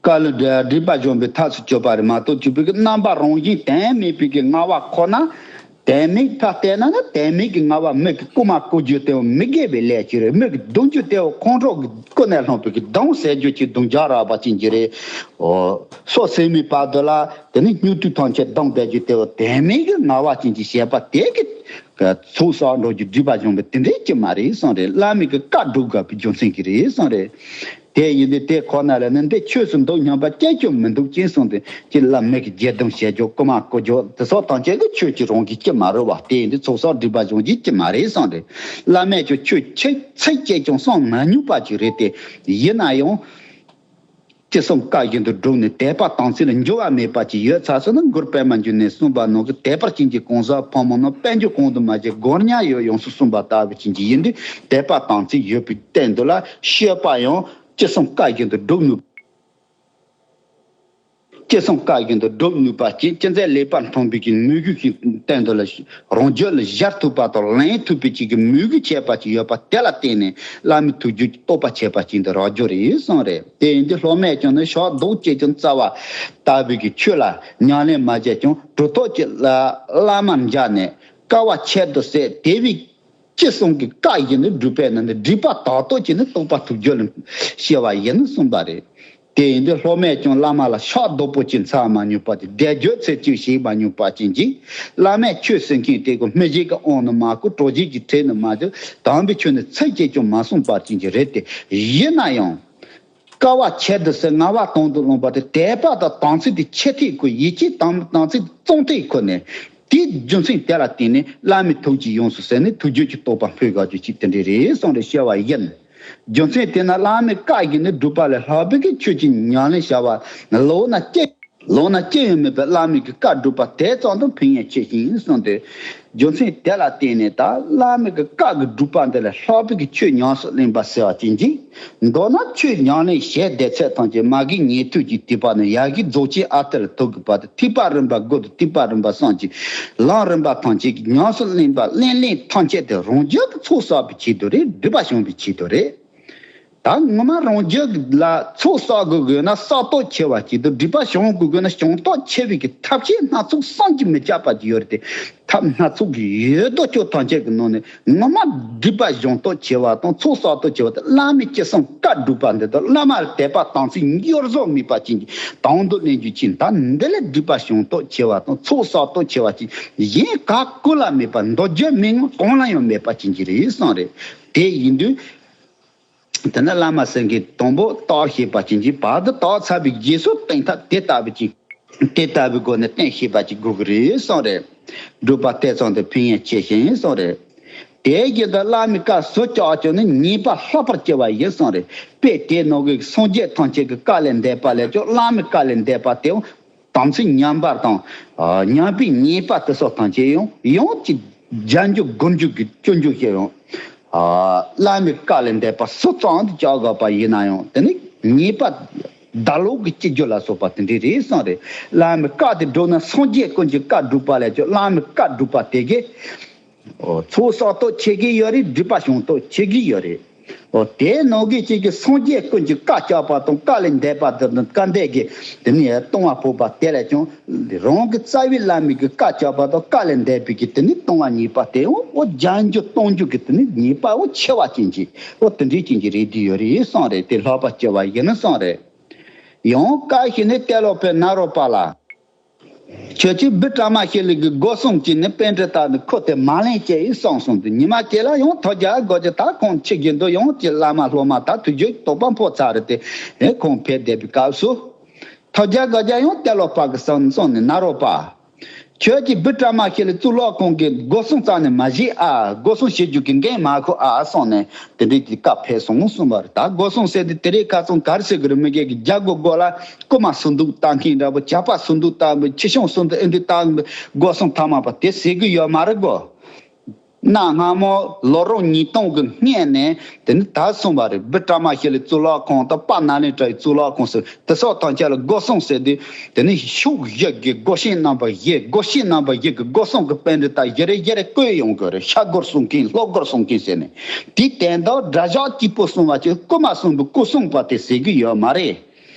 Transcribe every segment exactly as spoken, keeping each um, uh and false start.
བཀའ་ལས་སྒྲིབ་པ་གཞོམ་པའི་ཐབས་སུ་གྱུར་པ་རེད་མ་གཏོགས། གཅིག་པུ་གི་རྣམ་པ་རང་བཞིན་དོན་མེད་པའི་གི་ལྔ་བ་ཁོ་ན། དོན་མེད་ཕར་བལྟས་ན་ནི་དོན་མེད་ཀྱི་ལྔ་བ་མིག་གི་ལྐོག་མ་ལྐོག་གྱུར་དེ་མི་དགེ་བའི་ལས་ཅིག་རེད། མིག་གི་གདུང་རྒྱུ་དེ་ཁོང་ཁྲོ་གི་ཀུན་ནས་བསླངས་པའི་གི་གདུང་ཟེར་རྒྱུ་ཅིག་གདུང་རྒྱག་རག་པ་ཅན་གྱི་རེད། ཨོ། སོ་སེམས་མི་བར་དུ་ལ་དེ་ནི་སྨྱུག་རྡུལ་ཐམས་ཅད་གདུང་བསྡད་རྒྱུ་དེ་དོན་མེད་ཀྱི་ལྔ་བ་ཅན་གྱི་བྱེད་པ་དེ་གི་ཚོགས་བསགས་འགྲོ་རྒྱུ་སྒྲིབ་པ་གཞོམ་པའི་དེ་འདྲའི་ཅི་མ་རེད་གསུངས་རེད། བླ་མའི་གི་བཀའ་སྒྲུབ་དགོས་པའི་རྒྱུ་མཚན་གྱི་རེད་གསུངས་རེད། དེ་ཡིན་དུས་དེ་ཁོ་ན་ལ་ནི་འདི་ཆོས་སུ་འདུག་སྙམ་པ་སྐྱེ་ཀྱང་མི་འདུག་ཅེས་གསུངས་ཏེ། ཅི་ལ་མིག་གི་བརྒྱད་སྡོམ་བྱེད་རྒྱུ་ལྐོག་མ་ལྐོག་གྱུར་དེ་སོགས་ཐམས་ཅད་ཀྱི་ཆོས་ཀྱི་རང་གི་ཅི་མ་རུང་བ་དེ་ཡིན་དུས་ཚོགས་བསགས་སྒྲིབ་པ་གཞོམ་གྱི་ཅི་མ་རེད་གསུངས་ཏེ། བླ་མས་ཀྱང་ཆོས་ཆེ་ཚིག་གཅིག་ཀྱང་གསུང་མ་མྱོང་པ་ཅིག་རེད་དེ། ཡིན་ན་ཡང་། ཅི་གསུང་བཀའ་བཞིན་དུ་བསྒྲུབས་ནས་དད་པ་དམ་ཚིག་ལ་འགྱུར་བ་མེད་པ་ཅིག་ཡོད་ཚར་སོང་ན། མགུར་པད་མ་འབྱུང་གནས་གསུངས་པ་ནང་གི་དད་པ་ཅན་གྱི་གང་ཟག་ཕོ་མོ་རྣམས་དཔལ་འབྱོར་གང་དུ་མ་སྐྱེས་དགོས་ཉག་ཡོད་ཡོངས་སུ་གསུངས་པ་ལྟ་བུ་ཅན་གྱི་ཡིན་དུས་དད་པ་དམ་ཚིག་ཡོད་པའི་སྟེང་དུ་ལ་སྤྱོད་པ་ཡང་ཅི་གསུང་བཀའ་བཞིན་དུ་སྒྲུབ་ནུས། ཅི་གསུང་བཀའ་བཞིན་དུ་སྒྲུབ་ནུས་པ་ཅན། ཅི་མཛད་ལེགས་པར་མཐོང་བའི་གི་མོས་གུས་ཀྱི་སྟེང་དུ་ལ་རང་རྒྱུད་ལ་སྦྱར་ཐུབ་པ་དང་ལེན་ཐུབ་པའི་ཅིག་གི་མོས་གུས་བྱས་པ་ཅིག་ཡོད་པ་དེ་ལ་བརྟེན་ནས་བླ་མའི་ཐུགས་རྒྱུད་ཀྱི་རྟོགས་པ་བྱས་པ་ཅིག་ཏུ་རག་རྒྱུ་རེད་གསུངས་རེད། དེ་ཡིན་དུས་སློབ་མས་ཀྱང་ནི་ཕྱག་རྡོག་གཅིག་ཀྱང་རྩ་བ་ལྟ་བུའི་གི་ཆོས་ལ་ཉམས་ལེན་མ་བྱས་ཀྱང་གྲུབ་ཐོབ་ཀྱི་བླ་མ་མཇལ་ནས་དཀའ་བ་ཁྱད་དུ་བསད་དེ་བས། ཅི་གསུང་གི་བཀའ་བཞིན་དུ་སྒྲུབ་པས་ན་ནི་སྒྲིབ་པ་དག་ཏུ་བྱས་ནས་རྟོགས་པ་ཐུགས་རྒྱུད་ལ་སྐྱེ་བ་ཡིན་གསུངས་པ་རེད། དེ་ཡིན་དུས་སློབ་མས་ཀྱང་བླ་མ་ལ་ཕྱག་རྡོག་པོ་ཅིག་འཚལ་མ་མྱོང་པ་དེ། བཟླས་བརྗོད་ཚིག་གཅིག་བྱེད་མ་མྱོང་པ་ཅན་གྱིས་བླ་མས་ཆོས་གསུང་མཁན་དེ་ཀོ་སྨིན་བྱེད་ཀྱི་དབང་ནི་མ་གོ་གྲོགས་བྱེད་ཀྱི་ཁྲིད་ནི་མ་གོ་དམ་པའི་ཆོས་ནི་ཚིག་གཅིག་ཀྱང་མ་གསུངས་པ་ཅན་གྱི་རེད་དེ། ཡིན་ན་ཡང་། དཀའ་བ་ཁྱད་དུ་བསད་ལྔ་བ་དོན་དུ་བླངས་པ་དེ་དད་པ་དང་དམ་ཚིག་དེ་ཆེ་ཐིག་ཁོ་ཡིད་ཆེས་དང་དམ་ཚིག་གཙང་ཐིག་ཁོ་ནས་དེའི་རྒྱུ་མཚན་དེ་ལ་བརྟེན་ནས་བླ་མའི་ཐུགས་ཀྱིས་ཡོངས་སུ་ཟིན་ནས་ཐུགས་རྒྱུད་ཀྱི་རྟོགས་པ་འཕེལ་དགོས་རྒྱུ་ཅིག་དེ་འདྲ་རེད་གསུངས་རེ་བཤད་པ་ཡིན། རྒྱུ་མཚན་དེ་ན་བླ་མའི་བཀའ་བཞིན་ནི་སྒྲུབ་པ་ལས་ལྷག་པའི་གི་ཆོས་ཀྱི་ཉམས་ལེན་བྱ་བ་ལོ་ན་སྐྱེ། ལོ་ན་སྐྱེ་ཡང་མེད་པའི་བླ་མའི་གི་བཀའ་སྒྲུབ་པ་དེ་ཙམ་དུ་ཕན་ཡོན་ཆེ་ཞིང་གསུངས་ཏེ། རྒྱུ་མཚན་དེ་ལ་བརྟེན་ནས་ད་བླ་མའི་གི་བཀའ་གི་སྒྲུབ་པ་འདི་ལས་ལྷག་པའི་གི་ཆོས་ཉམས་སུ་ལེན་པ་ཟེར་བ་ཅན་གྱིས། མདོར་ན་ཆོས་ཉམས་ལེན་བྱེད་བསྡད་ཚད་ཐམས་ཅད་མ་གི་ཉན་ཐོས་ཀྱི་ཐེག་པ་ནས་ཡ་གི་རྫོགས་ཆེན་ཨ་ཏི་ལ་ཐུག་གི་བར་དུ་ཐེག་པ་རིམ་པ་དགུ་དང་ཐེག་པ་རིམ་པ་གསུམ་གྱི་ལམ་རིམ་པ་ཐམས་ཅད་ཀྱི་ཉམས་སུ་ལེན་པ་ལེན་ལེན་ཐམས་ཅད་དེ་རང་རྒྱུད་ཀྱི་ཚོགས་བསགས་པའི་ཆེད་དུ་རེད། སྒྲིབ་པ་སྦྱོང་བའི་ཆེད་དུ་རེད། ད་ངོ་མ་རང་རྒྱུད་ལ་ཚོགས་བསགས་དགོས་དགོས་ན་བསགས་སྟོབས་ཆེ་བ་གཅིག་དང་སྒྲིབ་པ་སྦྱོང་དགོས་དགོས་ན་སྦྱོང་སྟོབས་ཆེ་བའི་གི་ཐབས་ཤེས་སྣ་ཚོགས་བསམ་གྱིས་མི་ཁྱབ་པ་ཅིག་ཡོད་རེད་དེ། ཐབས་སྣ་ཚོགས་ཀྱི་ཡོད་དོ་ཅོག་ཐམས་ཅད་ཀྱི་ནང་ནས་ངོ་མ་སྒྲིབ་པ་སྦྱོང་སྟོབས་ཆེ་བ་དང་ཚོགས་བསགས་སྟོབས་ཆེ་བ་དང་བླ་མའི་ཅི་གསུང་བཀའ་སྒྲུབ་པ་འདི་དང་བླ་མར་དད་པ་དམ་ཚིག་འགྱུར་ཟོག་མེད་པ་ཅན་གྱི་དང་དུ་ལེན་རྒྱུ་ཅན་ད་འདི་ལས་སྒྲིབ་པ་སྦྱོང་སྟོབས་ཆེ་བ་དང་ཚོགས་བསགས་སྟོབས་ཆེ་བ་ཅན་གཞན་ག་ཀུན་ལ་མེད་པ་མདོ་རྒྱུད་མན་ངག་གང་ལ་ཡང་མེད་པ་ཅན་གྱི་རེད་གསུངས་རེད། དེ་ཡིན་དུས། དེ་ནས་བླ་མ་སེང་གེ་དང་པོ་བརྟག་ཤེས་པ་ཅན་གྱིས་བར་དུ་བརྟག་ཚར་བའི་རྗེས་སུ་བསྟེན་ཐབས་དེ་ལྟ་བུ་ཅིག་དེ་ལྟ་བུའི་སྒོ་ནས་བསྟེན་ཤེས་པ་ཅིག་དགོས་ཀྱི་རེད་གསུངས་རེད། སྒྲུབ་པ་དེ་ཙམ་དུ་ཕན་ཡོན་ཆེ་ཞིང་གསུངས་རེད། དེའི་རྗེས་དུ་བླ་མའི་བཀའ་ཟུར་བཀྱག་ཀྱང་ནི་ཉེས་པ་ལྷག་པར་སྐྱེ་བ་ཡིན་གསུངས་རེད། དཔེ་དེ་ནང་གི་སངས་རྒྱས་ཐམས་ཅད་ཀྱི་བཀའ་ལས་འདས་པ་ལས་ཀྱང་བླ་མའི་བཀའ་ལས་འདས་པ་དེའང་། དམ་ཚིག་ཉམས་པ་དང་། ཨ། ཉམས་པའི་ཉེས་པ་དེ་སོགས་ཐམས་ཅད་ཡང་ཡང་ཅིག་སྦྱང་རྒྱུ་སྒོམ་རྒྱུ་གི་སྤྱོད་འཇུག་བྱེད་ཡང་། ཨ། བླ་མའི་བཀའ་ལས་འདས་པ་སུ་ཙམ་དུ་བྱ་དགོས་པ་ཡིན་ན་ཡང་དེ་ནི་ཉེས་པ་བདག་ལུགས་ཀྱི་སྤྱོད་འཇུག་ལ་སོགས་པ་དེ་འདྲ་རེད་གསུངས་རེད། བླ་མའི་བཀའ་དེ་སྒྲུབ་ན་སངས་རྒྱས་ཀུན་གྱི་བཀའ་སྒྲུབ་པ་ལས་ཀྱང་བླ་མའི་བཀའ་སྒྲུབ་པ་དེ་གས། ཨོ། ཚོགས་བསགས་སྟོབས་ཆེ་གི་ཡོད་རེད། སྒྲིབ་པ་སྦྱོང་སྟོབས་ཆེ་གི་ཡོད་རེད། ཨོ། དེའི་ནང་གི་གཅིག་གི་སངས་རྒྱས་ཀུན་གྱི་བཀའ་བཅག་པ་དང་བཀའ་ལས་འདས་པ་དེ་དང་སྐལ་ལྡན་གྱི་དེ་ནི་ལྟུང་བ་ཕོག་པ་དེ་ལས་ཀྱང་རང་གི་རྩ་བའི་བླ་མའི་གི་བཀའ་བཅག་པ་དང་བཀའ་ལས་འདས་པའི་གི་དེ་ནི་ལྟུང་བ་ཉེས་པ་དེ་ཡང་ཨོ་སྦྱང་རྒྱུ་གཏོང་རྒྱུ་གི་དེ་ནི་ཉེས་པ་ཨོ་ཆེ་བ་ཅན་གྱི་ཨོ་དེ་འདྲའི་ཅན་གྱི་རེད་དེ་ཡོད་རེད་གསུངས་རེད། དེ་ལྷག་པ་སྐྱེ་བ་ཡིན་ན་གསུངས་རེད། ཡང་བཀའ་བཞིན་ནི་ཏེ་ལོ་པའི་ནཱ་རོ་པ་ལ། ཁྱོད་ཀྱིས་བི་ཀྲ་མ་ཤི་ལའི་གི་སྒོ་སྲུང་གིས་ནི་པཎྜི་ཏ་ནི་ཁོ་དེ་མ་ལེན་ཅེས་ཡིས་གསུངས་སོང་དུས་ཉི་མ་གཅིག་ལ་ཡང་ཐོ་རྒྱལ་དགོས་ཀྱི་ད་ཁོང་ཁྱི་རྒྱུན་དུ་ཡང་ཅི་བླ་མ་སློབ་མ་ད་དུས་རྒྱུན་དོགས་པ་ཕོག་ཚར་རེད་དེ། ཨེ་ཁོང་ཕེབས་བསྡད་པའི་སྐབས་སུ། ཐོ་རྒྱལ་དགོས་ཀྱང་ཡང་ཏེ་ལོ་པ་གི་གསུངས་སོང་ནས་ནཱ་རོ་པ། ཁྱོད་ཀྱིས་བི་ཀྲ་མ་ཤི་ལའི་གཙུག་ལག་ཁང་གི་སྒོ་སྲུང་རྩ་ནས་མ་བྱེད་ཨ། སྒོ་སྲུང་བྱེད་རྒྱུ་གི་འགན་མ་ཁུར་ཨ་གསུངས་ནས་དེ་འདྲའི་གི་བཀའ་ཕེབས་སོང་གསུངས་པ་རེད། ད་སྒོ་སྲུང་ཟེར་དུས་དེ་རིང་ཁ་སང་ག་རེ་ཟེར་གི་རེད། མི་སྒེར་གྱི་རྒྱ་སྒོ་སྒོ་ལ་རྐུ་མ་སུ་འདུག་ལྟ་མཁན་འདྲ་པོ། ཇག་པ་སུ་འདུག་ལྟ་མཁན། ཁྱི་ཤོང་སུ་འདུག་ཨེ་འདུག་ལྟ་མཁན་སྒོ་སྲུང་ཐ་མ་པ་དེ་ཟེར་གི་ཡོད་མ་རེད་གོ། གནའ་སྔ་མོ་ལོ་རབས་ཉིས་སྟོང་གི་སྔོན་ནས་དེ་ནི་ད་གསུངས་པ་རེད། བི་ཀྲ་མ་ཤི་ལའི་གཙུག་ལག་ཁང་དང་དཔལ་ནཱ་ལེནྡྲའི་གཙུག་ལག་ཁང་ཟེར་དེ་སོགས་ཐམས་ཅད་ལ་སྒོ་སྲུང་ཟེར་དུས་དེ་ནི་ཕྱོགས་བཞི་གི་སྒོ་ཤེས་རྣམ་པ་བཞི། སྒོ་ཤེས་རྣམ་པ་བཞི་གི་སྒོ་སྲུང་གི་པཎྜི་ཏ་བཞི་རེ་བཞི་རེ་བསྐོས་ཡོང་གི་རེད། ཤ་སྒོར་སྲུང་མཁན་ལྷོ་སྒོར་སྲུང་མཁན་ཟེར་ནས་དེ་དོན་དག་དགྲ་ཇག་གཅིག་པུ་སྲུང་བ་ཅིག་རྐུ་མ་སྲུང་བའི་རྐུ་སྲུང་པ་དེ་ཟེར་གི་ཡོད་མ་རེད།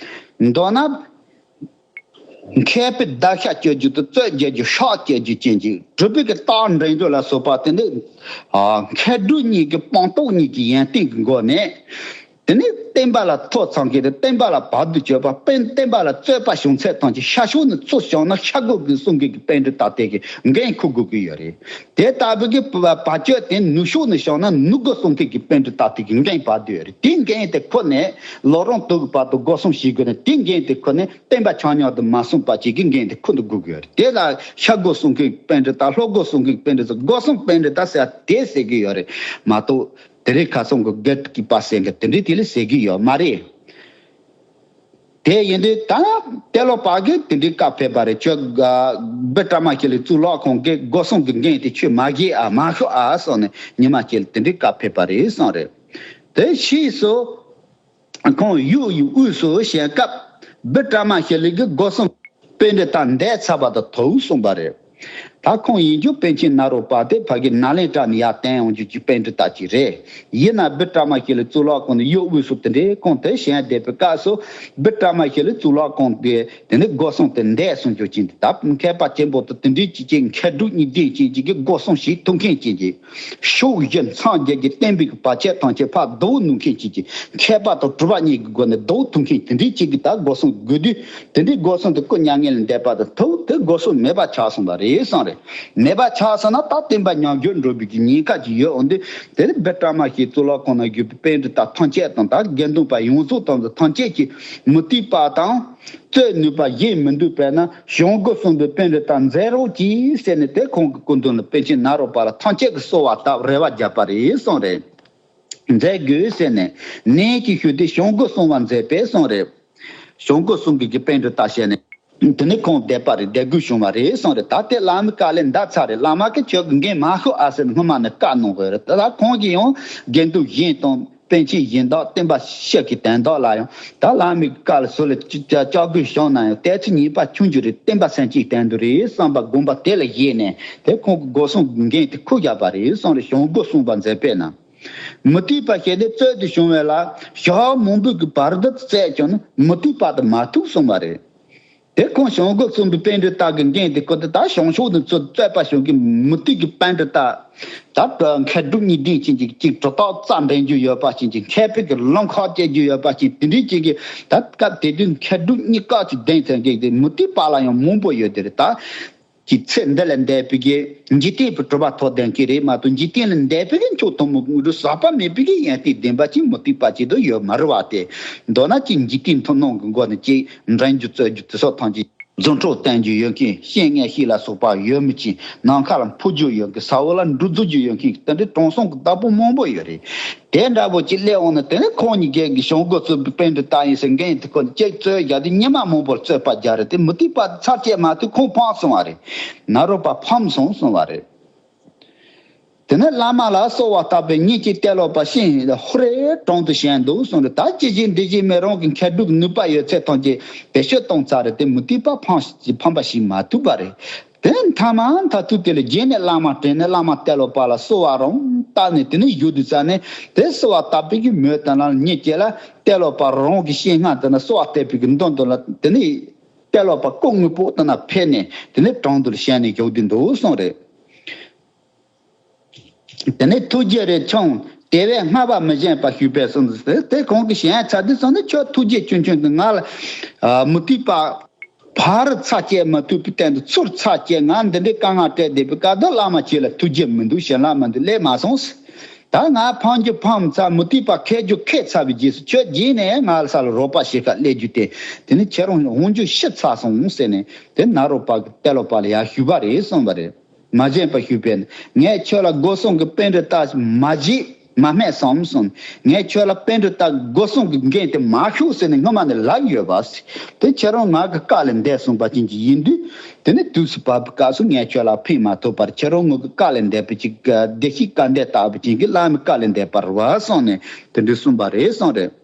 མདོར་ན། མཁས་པའི་བརྡར་ཤ་གཅོད་རྒྱུ་དང་རྩོད་རྒྱག་རྒྱུ་སྲོག་གཅོད་རྒྱུ་ཅན་གྱི་སྒྲུབ་པའི་གི་རྟགས་འདྲེན་རྒྱུ་ལ་སོགས་པ་དེ་ནི། ཨ། མཁས་གྲུབ་གཉིས་ཀྱི་སྤངས་རྟོགས་གཉིས་ཀྱི་ཡོན་ཏན་གྱི་སྒོ་ནས། དེ་ནི་བསྟན་པ་ལ་ཐོ་འཚམ་མཁན་དང་བསྟན་པ་ལ་བར་དུ་གཅོད་པ། བསྟན་བསྟན་པ་ལ་རྩོད་པ་བྱུང་ཚད་ཐམས་ཅད་ཤར་ཕྱོགས་ནས་ཚུར་བྱུང་ན་ཤར་སྒོ་གི་གསུང་མཁན་གྱི་པཎྜི་ཏ་དེ་གི་འགན་འཁུར་དགོས་ཀྱི་ཡོད་རེད། དེ་ལྟ་བུ་གི་བ་བར་གཅོད་དེ་ནུབ་ཕྱོགས་ནས་བྱུང་ན་ནུབ་སྒོ་གསུང་མཁན་གྱི་པཎྜི་ཏ་དེ་གི་འགན་བར་དུ་ཡོད་རེད། དེ་འགན་དེ་ཁུར་ནས་ལོ་རང་དུ་གི་བར་དུ་སྒོ་གསུང་བྱེད་དགོས་ན། དེ་འགན་དེ་ཁུར་ནས་བསྟན་པ་ཆ་སྙོམས་དུ་མ་གསུངས་པ་ཅིག་གི་འགན་དེ་ཁུར་དུ་དགོས་ཀྱི་ཡོད་རེད། དེ་ལ་ཤར་སྒོ་གསུང་མཁན་པཎྜི་ཏ། ལྷོ་སྒོ་གསུང་མཁན་པཎྜི་ཏ། སྒོ་གསུམ་པཎྜི་ཏ་ཟེར་དེ་ཟེར་གྱི་ཡོད་རེད་མ་གཏོགས། དེ་རིང་ཁ་སང་གི་དགེ་ལུགས་པ་ཟེར་མཁན་དེ་འདྲའི་དེ་ལ་ཟེར་གྱི་ཡོད་མ་རེད། དེ་ཡིན་དུས་ད་ཏེ་ལོ་པ་གིས་དེ་འདྲའི་བཀའ་ཕེབས་པ་རེད། ཁྱོད་བི་ཀྲ་མ་ཤི་ལའི་གཙུག་ལག་ཁང་གི་སྒོ་གསུམ་གྱི་འགན་དེ་ཁྱོད་མ་བཞེས་ཨ། མ་ཤོག་ཨ་གསུངས་ནས་ཉི་མ་ཁྱེད་ལ་དེ་འདྲའི་བཀའ་ཕེབས་པ་རེད་གསུངས་རེད། དེ་ཕྱིས་སུ། ཁོང་གཡོག་གི་དབུས་སུ་བཞེངས་སྐབས་བི་ཀྲ་མ་ཤི་ལ་གི་སྒོ་གསུམ་པཎྜི་ཏ་འདས་ཚར་བ་དང་ཐུག་གསུངས་པ་རེད། ད་ཁོང་ཡིན་རྒྱུ་པཎ་ཆེན་ནཱ་རོ་པ་དེ་ཕ་གི་ནཱ་ལེནྡྲ་ནས་ཡར་བསྟན་ཡོང་རྒྱུ་གི་པཎྜི་ཏ་ཅིག་རེད། ཡིན་ན་བི་ཀྲ་མ་ཤི་ལའི་གཙུག་ལག་ཁང་ནས་གཡོག་དབུས་སུ་དེ་འདྲའི་ཁོང་དེ་བཞེངས་བསྡད་པའི་སྐབས་སུ་བི་ཀྲ་མ་ཤི་ལའི་གཙུག་ལག་ཁང་དེ་དེ་ནི་སྒོ་གསུམ་དེ་འདས་སོང་རྒྱུ་ཅིག་འདི་ད་མཁས་པ་ཆེན་པོ་དང་དེ་འདྲའི་ཅིག་ཅིག་མཁས་གྲུབ་གཉིས་ལྡན་ཅན་ཅིག་གི་སྒོ་གསུམ་ཞིག་ཐུགས་མཁན་ཅན་གྱི། ཕྱོགས་བཞི་མཚམས་བརྒྱད་ཀྱི་བསྟན་པའི་བར་ཆད་ཐམས་ཅད་ཕར་བཟློག་ནུས་མཁན་ཅིག་གི་མཁས་པ་དང་གྲུབ་པ་གཉིས་ཀྱི་སྒོ་ནས་བཟློག་ཐུབ་མཁན་དེ་འདྲའི་ཅིག་གི་ད་སྒོ་གསུམ་དགོས་དུས། དེ་འདྲའི་སྒོ་གསུམ་དེ་སྐུ་མྱ་ངན་ལས་འདས་པ་དང་ཐུག་དེ་སྒོ་གསུམ་མེད་པ་ཆགས་སོང་བ་རེད་གསུངས་རེད། མེད་པ་ཆགས་སོང་ན་ད་བསྟན་པ་ཉམས་འགྱུར་འགྲོ་བའི་གི་ཉེན་ཁ་ཅིག་ཡོད། འོན་ཏེ་དེ་ནི་བི་ཀྲ་མ་ཤི་ལའི་གཙུག་ལག་ཁང་ན་བཞུགས་པའི་པཎྜི་ཏ་ཐམས་ཅད་དང་ད་དགེ་འདུན་པ་ཡོངས་རྫོགས་ཐམས་ཅད་ཀྱིས་མུ་སྟེགས་པ་དང་རྩོད་ནུས་པ་བཞེས་མི་འདུག་པས་ན་བྱང་སྒོ་གསུམ་པའི་པཎྜི་ཏ་མཛད་རོགས་གྱིས་ཟེར་ནས་དེ་ཁོང་གི་སྐུ་མདུན་ལ་པཎ་ཆེན་ནཱ་རོ་པ་ལ་ཐམས་ཅད་ཀྱིས་གསོལ་བ་བཏབ་རེ་བ་བརྒྱབ་པ་རེད་གསུངས་རེད། མཛད་དགོས་ཟེར་ནས་ནན་གྱིས་ཞུས་ཏེ་བྱང་སྒོ་གསུམ་པ་མཛད་པས་གསུངས་རེད། བྱང་སྒོ་གསུམ་གྱི་གི་པཎྜི་ཏ་བྱས་ནས། དེ་ནས་ཁོང་བསྡད་པ་རེད། བསྡད་དགོས་བྱུང་བ་རེད་གསུངས་རེད། ད་དེ་བླ་མའི་བཀའ་ལས་འདའ་ཚར་རེད། བླ་མ་གིས་ཁྱོད་ཀྱི་འགན་མ་ཤོར་ཨ་ཟེར་ནས་སྔོན་མ་ནས་བཀའ་གནང་དགོས་རེད། ད་ལྟ་ཁོང་གིས་ཡང་དགེ་འདུན་གཞན་དང་པཎ་ཆེན་གཞན་དག་བསྟན་པ་ཤེས་ཀྱི་དོན་དག་ལ་ཡང་ད་བླ་མའི་བཀའ་ལ་ཟུར་ལ་ཅི་ཅི་ལྕགས་སྐུལ་བྱུང་ན་ཡང་ལྟས་ཚུལ་ཉེས་པ་ཆུང་རྒྱུ་རེད། བསྟན་པ་སེམས་ཅན་དོན་དུ་རེད་བསམ་པ་དགོངས་པ་དེ་ལ་བཞེས་ནས་དེ་ཁོང་གི་སྒོ་གསུམ་འགན་དེ་འཁུར་བཞག་པ་རེད་གསུངས་རེད། བྱང་སྒོ་གསུམ་པ་མཛད་པས་ན། མུ་སྟེགས་པ་ཞིག་དེ་རྩོད་དུ་བྱུང་བས་ལ་ཞག་མང་པོའི་གི་བར་དུ་རྩོད་ཀྱང་ནི་མུ་སྟེགས་པ་དེ་མ་ཐུག་གསུངས་པ་རེད། དེ་ཁོང་བྱང་སྒོ་གསུམ་པའི་པཎྜི་ཏ་གི་འགན་དེ་ཁུར་ཏེ་ད་བྱང་ཕྱོགས་དུ་ཚུར་རྩོད་པ་བྱུང་གི་མུ་སྟེགས་ཀྱི་པཎྜི་ཏ། ད་མཁས་གྲུབ་གཉིས་ལྡན་ཅན་གྱི་གཅིག་གྲུབ་རྟགས་རྩ་འདྲེན་རྒྱུ་ཡོད་པ་ཅན་གྱི་མཁས་པའི་གི་ལམ་ཁ་བཅད་རྒྱུ་ཡོད་པ་ཅན་དེ་འདྲའི་ཅན་གྱི་ད་སྐབས་དེ་དུས་མཁས་གྲུབ་གཉིས་ཀ་ཅིག་ལྡན་ཚན་གྱི་དེ་མུ་སྟེགས་པ་ལ་ཡང་མང་པོ་ཡོད་དེ་རེད། ད་ཀྱི་ཚེ་འདི་ལས་འདས་པའི་གི་འཇིག་རྟེན་པའི་གྲུབ་པ་ཐོབ་ལྡན་གྱི་རེད་མ་གཏོགས་འཇིག་རྟེན་ལས་འདས་པའི་གི་མཆོག་ཐུན་མོང་གི་ཟག་པ་མེད་པའི་གི་ཡོན་ཏན་ལྡན་པ་ཅིག་མུ་སྟེགས་པ་ཅིག་ཏུ་ཡོད་མ་རེད་བ། དེ་མདོར་ན་ཅིག་འཇིག་རྟེན་མཐུན་སྣང་གི་སྒོ་ནས་ཅིག་འདྲེན་རྒྱུ་རྩོད་རྒྱུ་དེ་སོགས་ཐམས་ཅད་རྫུ་འཕྲུལ་བསྟན་རྒྱུ་ཡོད་མཁན། སྤྱན་ལྔ་ཤེས་ལ་སོགས་པ་ཡོད་མི་ཅིག་ནམ་མཁའ་ལ་འཕུར་རྒྱུ་ཡོད་མཁན། ས་འོག་ལ་འགྲོ་རྫོགས་རྒྱུ་ཡོད་མཁན་དེ་འདྲའི་དྲང་སྲོང་གི་བདག་པོ་མང་པོ་ཡོད་རེད། དེ་འདྲ་པོ་ཅིག་སླེབས་འོང་ན་དེ་ནི་ཁོང་གཉིས་ཀས་ཀྱི་བྱང་སྒོ་གསུམ་པའི་པཎྜི་ཏ་ཡིན་ཟེར་འགན་དེ་ཁོ་ནི་གཅིག་རྩོད་བཞག་དུས་ཉི་མ་མང་པོར་རྩོད་པ་རྒྱག་རེད། དེ་མུ་སྟེགས་པ་ཚར་བཅད་མ་ཐུབ་ཁོང་ཕམ་སོང་བ་རེད། ནཱ་རོ་པ་ཕམ་སོང་གསུངས་པ་རེད། དེ་ནས་བླ་མ་ལ་གསོལ་བ་བཏབ་པས་ཉིད་ཀྱི་ཏེ་ལོ་པ་ཤི་ཧོ་རེ་དྲུང་དུ་བཞེངས་འདུག་གསུངས་རེད། ད་ཅི་ཞིག་འདི་ཞིག་མེ་རང་གི་མཁས་གྲུབ་ནུས་པ་ཡོད་ཚད་ཐམས་ཅད་བེད་སྤྱོད་གཏོང་ཚར་རེད། དེ་མུ་སྟེགས་པ་ཕམ་ཕམ་པ་ཞིག་མ་ཐུབ་པ་རེད། དེ་མཐའ་མ་མཐར་ཐུག་དེ་ལ་རྗེས་ནས་བླ་མ་དྲན་ནས་བླ་མ་ཏེ་ལོ་པ་ལ་གསོལ་བ་རང་བཏབ་ནས་དེ་ནས་བཞུགས་དུས་ཙ་ནས་དེ་གསོལ་བ་བཏབ་པའི་གི་མོད་དེ་ན་ཉིད་ཀྱིས་ལ་ཏེ་ལོ་པ་རང་གི་སྤྱན་སྔར་དེ་ན་གསོལ་བ་བཏབ་པའི་གི་མདུན་དུ་ལ་དེ་ནས་ཏེ་ལོ་པ་སྐུ་དངོས་པོ་དེ་ན་ཕེབས་ནས་དེ་ནས་དྲུང་དུ་ལ་བཞེངས་ནས་བཞུགས་དེ་འདུག་གསུངས་རེད། དེ་ནས་ཐུགས་རྗེ་རེ་ཆུང་དེ་བས་སྔ་བ་མི་བཞེངས་པ་ཞུས་པས་གསུངས་ཏེ་དེ་ཁོང་གིས་བཞེངས་ཚར་དུས་སོང་ནས་ཁྱོད་ཐུགས་རྗེ་ཆུང་ཆུང་དུ་ང་ལ་ཨ་མུ་སྟེགས་པ་ཕར་ཚར་བཅད་མ་ཐུབ་པའི་སྟེང་དུ་ཚུར་ཚར་བཅད་ང་འདི་འདྲའི་དཀའ་ངལ་སྤྲད་བསྡད་པའི་སྐབས་དུ་བླ་མ་ཁྱེད་ལ་ཐུགས་རྗེ་མི་འདུག་བྱིན་རླབས་མི་འདུག་སླེབས་མ་སོང་། ད་ང་ཕམ་རྒྱུ་ཕམ་ཚར་མུ་སྟེགས་པ་མཁས་རྒྱུ་མཁས་ཚར་བའི་རྗེས་སུ་ཁྱོད་རྗེས་ནས་ང་ལ་ས་ལ་རོགས་པ་བྱེད་ཁ་སླེབས་རྒྱུ་དེ་དེ་ནི་ཁྱེད་རང་འོང་རྒྱུ་ཤི་ཚར་སོང་ཟེར་ནས་དེ་ནཱ་རོ་པ་གི་ཏེ་ལོ་པ་ལ་ཡར་ཞུས་པ་རེད་གསུངས་པ་རེད། མ་བཞེངས་པ་ཞུས་པས་ངས་ཁྱོད་ལ་སྒོ་གསུམ་གྱི་པཎྜི་ཏ་མ་བཞེས་མ་སྨད་སོང་གསུངས། ངས་ཁྱོད་ལ་པཎྜི་ཏ་སྒོ་གསུམ་གྱི་འགན་དེ་མ་ཞུགས་ཟེར་ནས་སྔོན་མ་ནས་ལབ་ཡོད་པ། དེ་ཁྱེད་རང་ང་གི་བཀའ་ལས་འདས་སོང་བ་ཅན་གྱི་ཡིན་དུས་དེ་ནི་དུས་སུ་བབ་པའི་སྐབས་སུ་ངས་ཁྱོད་ལ་ཕན་མ་ཐོགས་པར་ཁྱེད་རང་ངོ་གི་བཀའ་ལས་འདས་པའི་ཅིག་བདེ་སྐྱིད་བཀའ་འདས་ལྟ་བུ་ཅན་གྱི་བླ་མའི་བཀའ་ལས་འདས་པ་རེད་བ་གསུངས་ནས་དེ་འདྲ་གསུངས་པ་རེད་གསུངས་རེད།